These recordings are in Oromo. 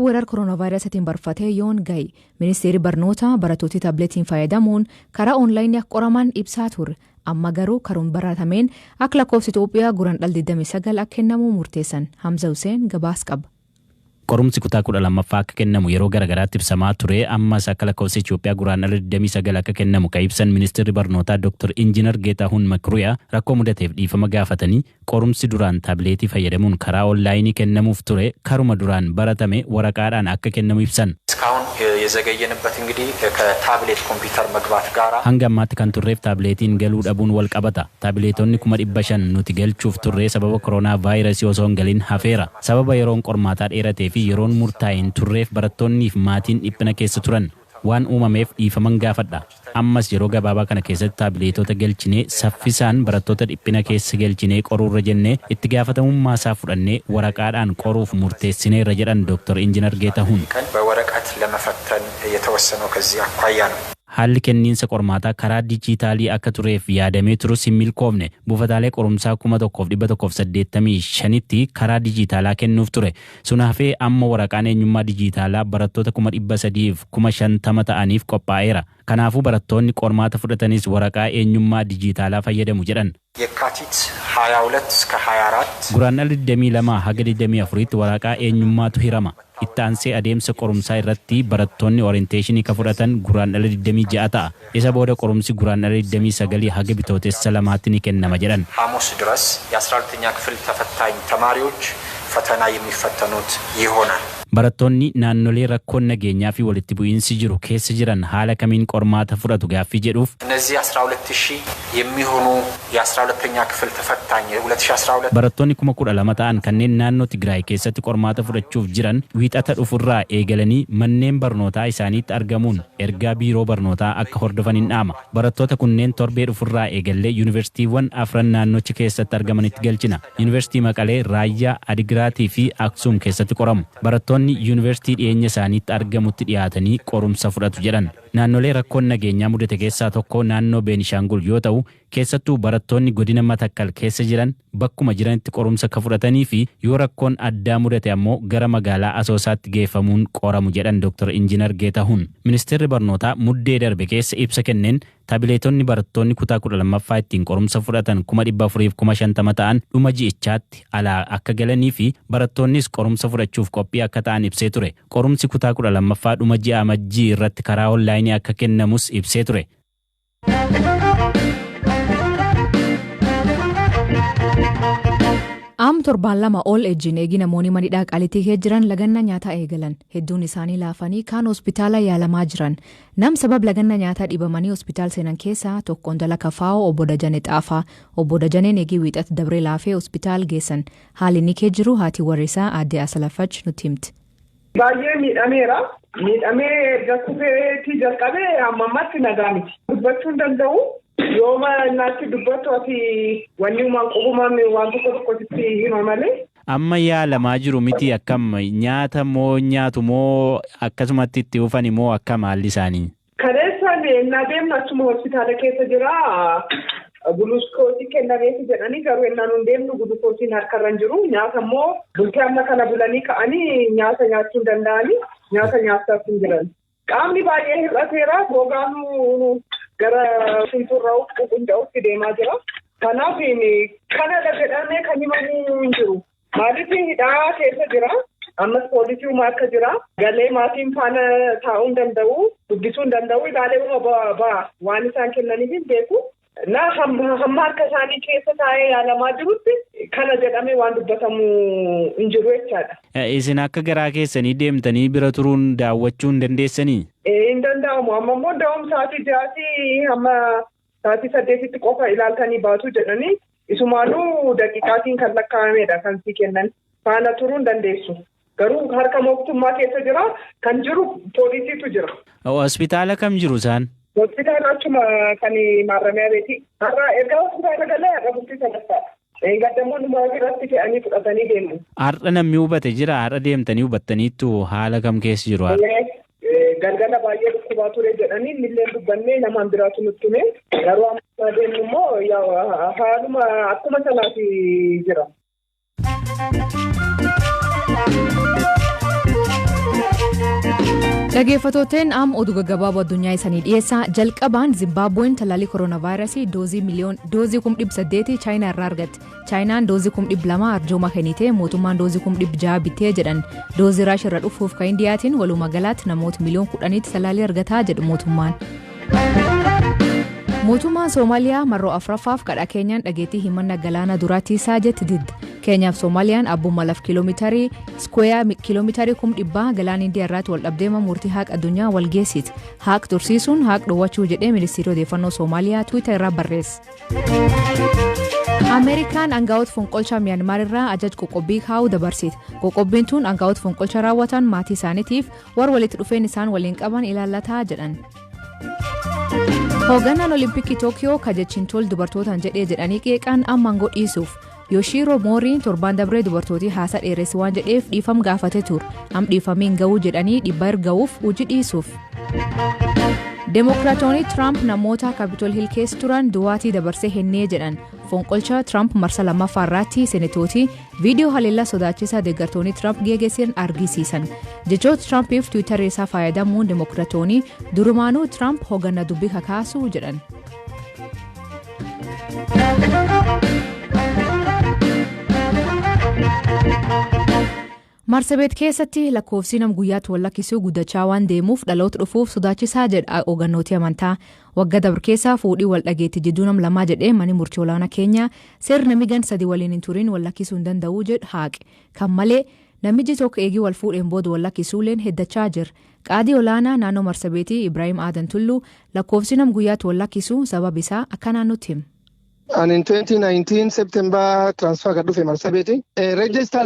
weerar kooronaavaayirasiitiin barfatee yoon gahe ministeerri barnootaa barattooti taabileetiin fayyadamuun karaa oonlaayinii akka qoraman ibsaa ture. Amma garuu karuun baratameen akka lakkoofsa Itoophiyaa Guraandhala 29 akka kennamu murteessan. Hamza Hussein gabaas qaba. Qorumsi kutaa 12ffaa akka kennamu yeroo garagaraatti ibsamaa ture. Ammas akka lakkoofsa Itoophiyaa Guraandhala 29 akka kennamu kan ibsan ministeerri barnootaa Dr. Injiinar Geetaahuun Makruyaa rakkoo mudateef dhiifama gaafatanii, qorumsi duraan taabileetii fayyadamuun karaa onlaayinii kennamuuf ture karuma duraan baratame waraqaadhaan akka kennamu ibsan. እስካሁን የዘገየንበት እንግዲህ ከታብሌት ኮምፒውተር መግባት ጋር Hanga ammaatti kan turreef taabileetiin galuu dhabuun wal qabata. Taabileetonni 500,000 nuti galchuuf turree sababa koronaa vaayirasii osoo hin galin hafeera. Sababa yeroon qormaataa dheeratee fi yeroon murtaa'e hin turreef barattoonnii fi maatiin dhiphina keessa turan. Waan uumameef dhiifaman gaafadha. Ammas yeroo gabaabaa kana keessatti taabileetota galchinee saffisaan barattoota dhiphina keessa galchinee qoruurra jennee itti gaafatamummaa isaa fudhannee waraqaadhaan qoruuf murteessineerra jedhan Dr. Injiinar Geetahuun. ቀን በወረቀት ለመፈተን የተወሰነው ከዚህ አኳያ ነው። Haalli kenniinsa qormaataa karaa dijitaalii akka tureef yaadamee turus hin milkoofne. Buufataalee qorumsaa 1185tti karaa dijitaalaa kennuuf ture. Sun hafee amma waraqaan eenyummaa dijitaalaa barattoota 350,000 ta'aniif qophaa'eera. Kanaafuu barattoonni qormaata fudhatanis waraqaa eenyummaa dijitaalaa fayyadamu jedhan. የካቲት 22 እስከ 24 Guraandhala 22 haga 24tti waraqaa eenyummaatu hirama. Itti aansee adeemsa qorumsaa irratti barattoonni orienteeshinii ka fudhatan Guraandhala 26 ta'a. Isa booda qorumsi Guraandhala 29 haga Bitootessa 2tti ni kennama jedhan. ሐሙስ ድረስ የ12ኛ ክፍል ተፈታኝ ተማሪዎች ፈተና የሚፈተኑት ይሆናል። Barattoonni naannolee rakkoon nageenyaa fi walitti bu'iinsi jiru keessa jiran haala kamiin qormaata fudhatu gaaffii jedhuuf, እነዚህ 12 ሺህ የሚሆኑ የ12ኛ ክፍል ተፈታኝ የ2012 barattoonni 12,000 ta'an kanneen naannoo Tigraay keessatti qormaata fudhachuuf jiran wiixata dhufurraa eegalanii manneen barnootaa isaaniitti argamuun ergaa biiroo barnootaa akka hordofan hin dhaama. Barattoota kunneen torbee dhufurraa eegallee yuunivarsiitiiwwan afran naannochi keessatti argamanitti galchina. Yuunivarsiitii Maqalee, Raayyaa, Adigiraatii fi Aksuum keessatti qoramu. Barattoonni yuunivarsiitii dhiyeenya isaaniitti argamutti dhiyaatanii qorumsa fudhatu jedhan. Naannolee rakkoon nageenyaa mudate keessaa tokko naannoo Beenishaangul yoo ta'u, keessattuu barattoonni godina Matakkal keessa jiran bakkuma jiranitti qorumsa akka fudhatanii fi yoo rakkoon addaa mudate ammoo gara magaalaa Asoosaatti geeffamuun qoramu jedhan Dr. Injiinar Geetahuun. Ministeerri barnootaa muddee darbe keessa ibsa kenneen taabileetonni barattoonni kutaa 12ffaa ittiin qorumsa fudhatan 450,000 ta'an dhuma ji'ichaatti alaa akka galanii fi barattoonnis qorumsa fudhachuuf qophii akka ta'an ibsee ture. Qorumsi kutaa 12ffaa dhuma ji'a Amajjii irratti karaa onlaayinii akka kennamus ibsee ture. Am torbaan 2 ol ejjiin eegi namoonni manidhaa Qaalitii keessa jiran laganna nyaataa eegalan. Hedduun isaanii laafanii kaan hospitaala yaalamaa jiran. Nam sabab laganna nyaataa dhibamanii hospitaal seenan keessaa tokko Ondala Kafaa'oo obbo Dajanee Xaafaa. Obbo Dajaneen eegii wiixata dabree laafee hospitaal geessan. Haalli inni kee jiru haati warri isaa aadde Asalafach nutti himti. Baay'ee miidhameera. Miidhamee erga kufeetii jalqabee hamma ammaatti nagaa miti. Dubbachuu hin danda'u. Yooma naatti dubbattu ati wanni uumaan qubumaan waan tokko tokko sitti hima malee. Amma yaalamaa jiru miti, akkam nyaata moo nyaatu moo akkasumatti itti ufani moo akkam haalli isaanii? Kaleessaan ennaa deemnu achuma hospitaala keessa jira. Gulukoosii kennameeti jedhanii, garuu ennaa nuun deemnu gulukoosiin harkarra hin jiru. Nyaata immoo bultii amma kana bulanii ka'anii nyaata nyaachuu hin danda'anii, nyaata nyaachaas hin jiran. Qaamni baay'ee hir'ateera. Gogaan gara sunturraa'uuf ququnja'utti deemaa jira. Kanaaf kanadha jedhamee kan himamuu hin jiru. Maaliif hidhaa keessa jira? Ammas poolisii akka jira. Galee maatiin faana taa'uu hin danda'u. Dubbisuu hin danda'u. Ilaalee ba'a. Waan isaan kennaniif hin beeku. Na hamma harka isaanii keessa taa'ee yaalamaa jirutti kana jedhamee waan dubbatamu hin jiru jechaadha. Isin akka garaa keessanii deemtanii bira turuun daawwachuu hin dandeessanii? Hin danda'amu. Amma immoo da'umsa sa'aatii 6 hamma sa'aatii 8tti qofa ilaaltanii baatu jedhanii, isumaanuu daqiiqaatiin kan lakkaa'amedha kan sii kennan. Faana turuu hin dandeessu. Garuu harka mootummaa keessa jira, kan jiru poolisiitu jira. Hospitaala kam jiru isaan? Hospitaala achuma kan maarramiyaa beeti. Har'a erga hospitaala galee har'a bultii sadaffaadha. Gaddamoo numa biratti fe'anii fudhatanii deemu. Har'a namni hubate jira? Har'a deemtanii hubattaniittu, haala kam keessa jiru har'a? Galgala baay'ee dhukkubaa ture jedhanii innillee dubbannee namaan biraatu nutti hime. Garuu amma deemnu immoo haaluma akkuma sanaati jira. Dhaggeeffattooteen am oduu gaggabaaboo addunyaa isanii dhiyeessaa. Jalqabaan Zimbaabuween talaalii kooronaavaayirasii doozii 800,000 Chaayinaa irraa argatte. Chaayinaan doozii 200,000 arjooma kennite, mootummaan doozii 600,000 bitee jedhan. Doozii Raashiyaa irra dhufuuf kan Indiyaatiin walumaa galaatti namoota miliyoona 10tti talaalii argataa jedhu mootummaan. Mootummaan Soomaaliyaa marroo afuraffaaf kadhaa Keenyaan dhageettii himannaa galaana duraatti isaa jetti didde. Keenyaaf Soomaaliyaan abbummaa laf kiiloomeetirii iskuweeyaa kiiloomeetirii 100,000 galaana Indiyaa irraatti wal dhabdeema murtii haqa addunyaa wal geessiti. Haaq tursiisuun haaq dhowwachuu jedhee ministeerri odeeffannoo Soomaaliyaa Twitter irraa barreesse. Ameerikaan aangawoota fonqolcha Miyaanmaar irraa ajaja qoqqobbii kaa'uu dabarsite. Qoqqobbiin tun aangawoota fonqolcha raawwatan, maatii isaaniitiif warra walitti dhufeen isaan waliin qaban ilaallataa jedhan. Hoogganaan Olimpikii Tookiyoo kajechiin tol dubartootaan jedhee jedhanii qeeqan amma aangoo dhiisuuf. Yoshiro Mooriin torban dabree dubartootii haasaa dheeresse waan jedheef dhiifam gaafate ture. Am dhiifamee hin ga'uu jedhanii dhibba erga'uuf hojii dhiisuuf. Demookiraatonni Tiraamp namoota Capitol Hill keessa turan duwaatii dabarsee hennee jedhan. Fonqolcha Tiraamp marsa lammaffaa irratti senetootii viidiyoo haleellaa sodaachisaa deeggartoonni Tiraamp geggeessan argisiisan. Jechoota Tiraampiif Tiwiitarii isaa fayyadamuun demookiraatonni durumaanuu Tiraamp hoogganaa dubbii kakaasuu jedhan. Marsabit keessatti lakkoofsi nam guyyaatti wal lakkisuu guddachaa waan deemuuf dhaloota dhufuuf sodaachisaa jedha hooggantooti amantaa. Waggaa dabre keessaa fuudhii wal dhageetti jidduu nam lamaa jedhee manni murtii olaanaa keenya seerri namni gan 3 waliin hin turin wal lakkisuu hin danda'u jedhu haaqe. Kan malee namichi tokko eegii wal fuudheen booda wal lakkisuuleen heddachaa jira. Qaadii olaanaa naannoo Marsabeetii Ibraahim Aadan Tulluu lakkoofsi nam guyyaatti wal lakkisuu sababa isaa akka naannootti hima. Ani in 2019 September transfer kan dhufe Marsabeeti. Register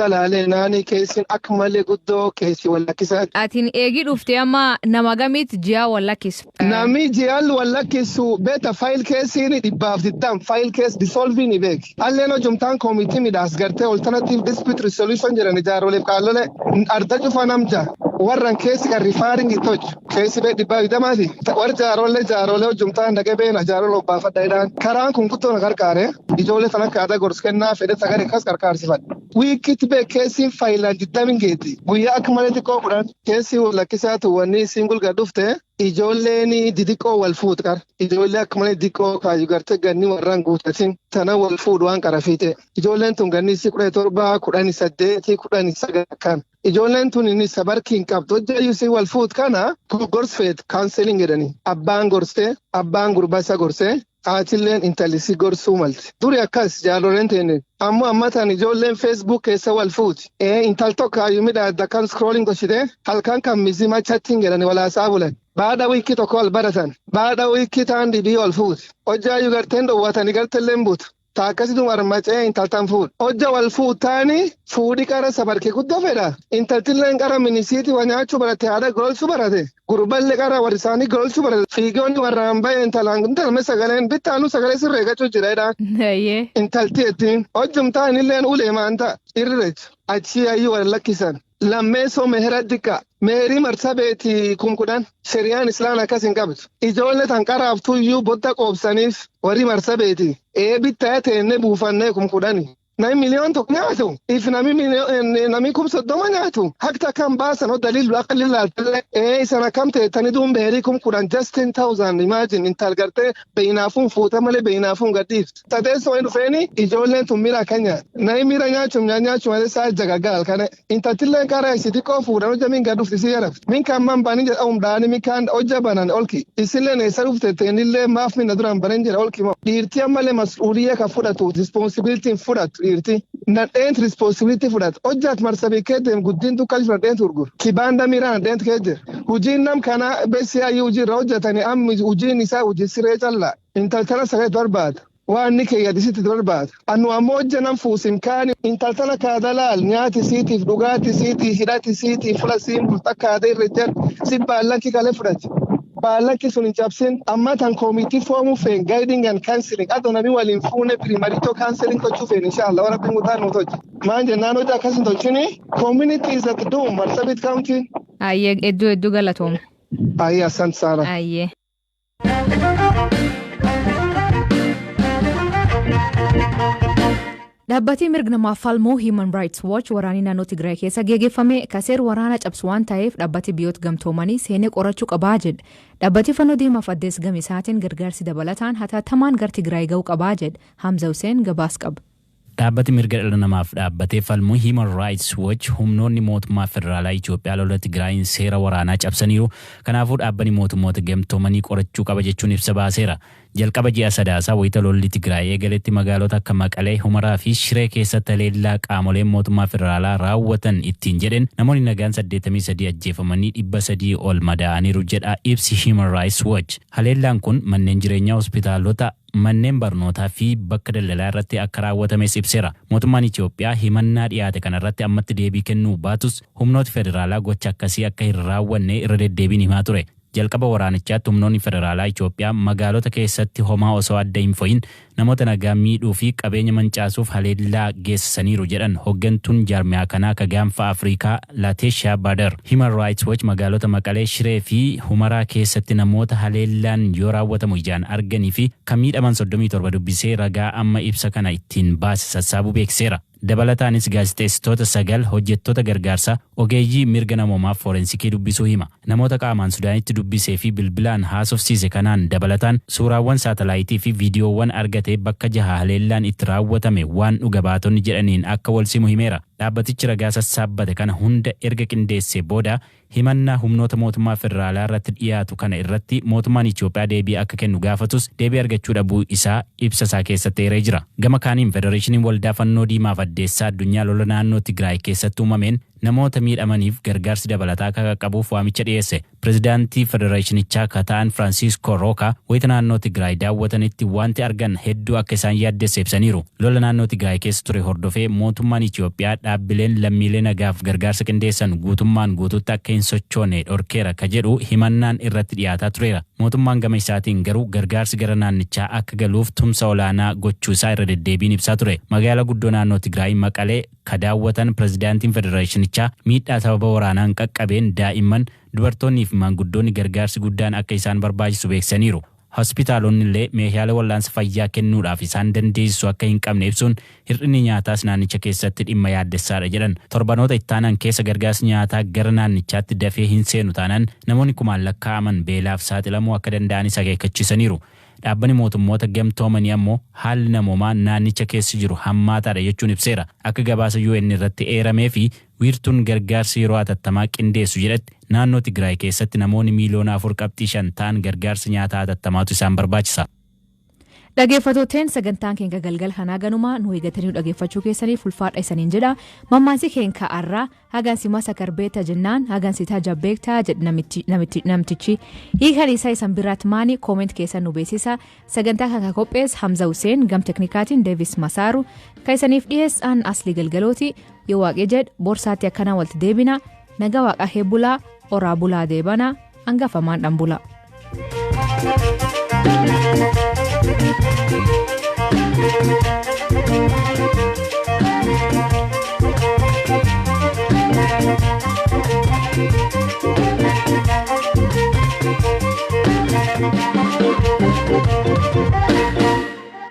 laale naani keessin akka malee guddoo keessi wal lakkisaa. Atiin eegii dhuftee amma nama gamitti ji'a wal lakkisu? Nami ji'aan wal lakkisu beeta file keessiin 120 file case dissolving ni beek. Alleen hojumtaan koomitii midhaas gartee alternative dispute resolution jedhan ijaaroleef qaalole arda cufa namja. Warran keessi kan referring tolchu keessi bee 120ti. Warri jaarollee hojumtaan dhaqee beena jaarole obbaafadha jedhaan. Karaan kun guddoo na gargaare, ijoollee sana akka aadaa gorsu kennaa fedhe sagalee akkas gargaarsifadha. Wiikitti bee keessiin faayilaan 20 geetti. Guyyaa akka malee xiqqoo 10 keessi lakkisaatu wanni single gad dhufte ijoolleen didiqqoo wal fuut qara. Ijoollee akka malee diqqoo kaayu gartee ganni warraan guutatin tana wal fuudhu waan qara fiite. Ijoolleen tun ganni isii 17, 18, 19 akkan. Ijoolleen tun inni sabarkii hin qabdu. Hojjaayyuu isii wal fuut kana gorsfeet counseling jedhani. Abbaan gorsee, abbaan gurbaa isa gorsee, haatilleen intallisii gorsuu malti. Duri akkas jaaroleen teenne. Ammoo amma tan ijoolleen Facebook keessa wal fuuti. Ee, intal tokko hayyuu midhaadda kan scrolling gochite halkan kan mizima chatting jedhani walaasaa bulan. Baada wiikii tokko wal baratan. Baada wiikii taan dhibii wal fuuti. Hojjaayyuu garteen dhoowwatanii garteelleen buutu. Taakkasitu marmacee intaltan fuudhu. Hojja wal fuutaani fuudhi qara sabarkee guddoo fedha. Intaltilleen qara minisiiti wa nyaachuu barate, haadha golchuu barate. Gurballee qara warri isaanii golchuu barate. Fiigoonni warraan bahe intalaan intalme sagaleen bittaanu sagalee sirree gachuu jira jedhaan. Intalti ittiin hojjumtaan illeen ulee maanta irreechu. Achii ayyuu wal lakkisan. Lammeessoo meherra diqqa. Meherii Marsabeeti 10,000. Shari'aan Islaan akkas hin qabdu. Ijoollee tan qaraaftuyyuu bodda qoobsaniif warri Marsabeeti. Ee, bittaa teennee buufannee 10,000. Nami miliyoon 1 nyaatu. If nami 30,000 nyaatu. Hakta kan baasan oo daliilu akka lilaaltallee. Ee, isan akkam teettanii duun meherii 10,000, just 10,000, imagine, intal gartee beeyinaafuun fuuta malee beeyinaafuun gadhiiftu. Tateessoo hin dhufeeni ijoolleen tun mira akka nyaatu. Nami mira nyaachuun nyaachuu malee saa jagaggaal kana. Intaltilleen qara isi xiqqoo fuudhan hojja min gad dhufti si yarafti. Min kan man banin jedha umdhaani min kan hojja banan olki. Isilleen eessa dhufte teenillee maaf minna duraan banan jedha olki moo. Dhiirti ammallee mas'uuliyya kan fudhatu, responsibility fudhatu dhiirti. Nadheent responsibility fudhatu. Hojjaat Marsabii kee deem guddin dukkan nadheent gurguru. Kibanda miraa nadheent kee jira. Hojiin nam kana bessi ayyuu hojii irra hojjetani amma hojiin isaa hojii siree callaa. Intaltana sagalee barbaada. Waan inni keeyyadisitti barbaada. Anu ammoo hojja fuusim kaani intaltana kaada laal nyaati siitiif, dhugaati siitiif, hidhati siitiif, fula siin bulta kaada irra jedhu si baallakki kalee fudhati. Baallakki sun hin cabsin. Amma tan koomitii foomuu feen guiding and counseling adoo nami waliin fuune premarital counseling gochuu feen, inshallah warra rabbiin guddaan nu tolche. Maan jennaan hojii akkas hin tolchini community is at doom Marsabit County. Ayyee, hedduu hedduu galatooma. Ayyee, asante sana. Ayyee. Dhaabbatni mirga namaaf falmuu Human Rights Watch waraanni naannoo Tigraay keessa geggeeffame kaseer waraana cabsu waan ta'eef dhaabbati biyyoota gamtoomanii seenee qorachuu qabaa jedha. Dhaabbati fannoo diimaaf addees gama isaatiin gargaarsi dabalataan hatattamaan gara Tigraay ga'uu qabaa jedha. Hamza Hussein gabaas qaba. Dhaabbati mirga dhala namaaf dhaabbatee falmu Human Rights Watch humnoonni mootummaa federaalaa Itoophiyaa lola Tigraayin seera waraanaa cabsaniiru. Kanaafuu dhaabbanni mootummoota gamtoomanii qorachuu qaba jechuun ibsa baaseera. Jalqaba ji'a Sadaasaa wayita lolli Tigraay eegaletti magaalota akka Maqalee, Humaraa fi Shiree keessatti haleellaa qaamoleen mootummaa federaalaa raawwatan ittiin jedheen namoonni nagaan 83 ajjeefamanii 300 ol madaa'aniiru jedha ibsi Human Rights Watch. Haleellaan kun manneen jireenyaa, hospitaalota, manneen barnootaa fi bakka daldalaa irratti akka raawwatames ibseera. Mootummaan Itoophiyaa himannaa dhiyaate kanarratti ammatti deebii kennuu baatus humnooti federaalaa gocha akkasii akka hin raawwanne irra deddeebiin himaa ture. Jalqaba waraanichaatti humnoonni federaalaa Itoophiyaa magaalota keessatti homaa osoo adda hin fo'in namoota nagaa miidhuu fi qabeenya mancaasuuf haleellaa geessisaniiru jedhan hooggantuun jaarmiyaa kanaa ka gaanfa Afrikaa Laateeshaa Baadar. Human Rights Watch magaalota Maqalee, Shiree fi Humaraa keessatti namoota haleellaan yoo raawwatamu ijaan arganii fi kan miidhaman 37 dubbisee ragaa amma ibsa kana ittiin baase sassaabuu beeksiseera. Dabalataanis gaazexeessitoota 9, hojjettoota gargaarsaa, ogeeyyii mirga namoomaaf foorensikii dubbisuu hima. Namoota qaamaan Sudaanitti dubbisee fi bilbilaan haasofsiise kanaan dabalataan suuraawwan saatalaayitii fi viidiyoowwan argate bakka jaha haleellaan itti raawwatame waan dhuga baatonni jedhaniin akka wal simu himeera. Dhaabbatichi ragaa sassaabbate kana hunda erga qindeessee booda himannaa humnoota mootummaa federaalaa irratti dhiyaatu kana irratti mootummaan Itoophiyaa deebii akka kennu gaafatus deebii argachuu dhabuu isaa ibsa isaa keessatti eeree jira. Gama kaaniin Federeeshiniin Waldaa Fannoo Diimaaf Addeessaa Addunyaa lola naannoo Tigraay keessatti uumameen namoota miidhamaniif gargaarsi dabalataa akka qaqqabuuf waamicha dhiyeesse. Pireezidaantii Federeeshinichaa kan ta'an Firaansiiskoo Rookaa wayita naannoo Tigraay daawwatanitti wanti argan hedduu akka isaan yaaddesse ibsaniiru. Lola naannoo Tigraay keessa ture hordofee mootummaan Itoophiyaa dhaabbileen lammiilee nagaaf gargaarsa qindeessan guutummaan guutuutti akka hin sochoone dhorkeera ka jedhu himannaan irratti dhiyaataa tureera. Mootummaan gama isaatiin garuu gargaarsi gara naannichaa akka galuuf tumsa olaanaa gochuu isaa irra deddeebiin ibsaa ture. Magaalaa guddoo naannoo Tigraay Maqalee ka daawwatan pireezidaantiin federeeshinichaa miidhaa sababa waraanaan qaqqabeen daa'imman, dubartoonnii fi maanguddoonni gargaarsi guddaan akka isaan barbaachisu beeksisaniiru. Hospitaalonni illee meeshaalee wal'aansa fayyaa kennuudhaaf isaan dandeessisu akka hin qabne ibsuun hir'inni nyaataas naannicha keessatti dhimma yaaddessaadha jedhan. Torbanoota ittaanan keessa gargaarsi nyaataa gara naannichaatti dafee hin seenu taanaan namoonni kumaan lakkaa'aman beelaaf saaxilamuu akka danda'anis akeekkachiisaniiru. Dhaabbanni mootummoota gamtoomanii ammoo haalli namoomaa naannicha keessa jiru hammaataadha jechuun ibseera. Akka gabaasa UN irratti eeramee fi wiirtuun gargaarsi yeroo hatattamaa qindeessu jedhetti naannoo Tigraay keessatti namoonni miiliyoona 4.5 ta'an gargaarsa nyaataa hatattamaatu isaan barbaachisa. Dhaggeeffattooteen, sagantaan keenya galgal kanaa ganumaa nu eegatanii dhaggeeffachuu keessaniif ulfaadha isaniin jedha. Mammaansi keenya har'aa "Hagansi masa karbeeta jennaan hagansi taajabbeektaa" jedha namtichi. Hiikan isaa isan biraatti maani? Comment keessan nu beeksisa. Sagantaa kan qopheesse Hamza Hussein, gam teknikaatiin Deevis Masaaru, kan isaniif dhiyeessan Aslii Galgalooti. Yoo waaqee jedhe borsaatti akkanaa walitti deebina. Nagaa waaqaa heebbulaa, oraa bulaa, deebana hangafamaan dhanbula. Thank you.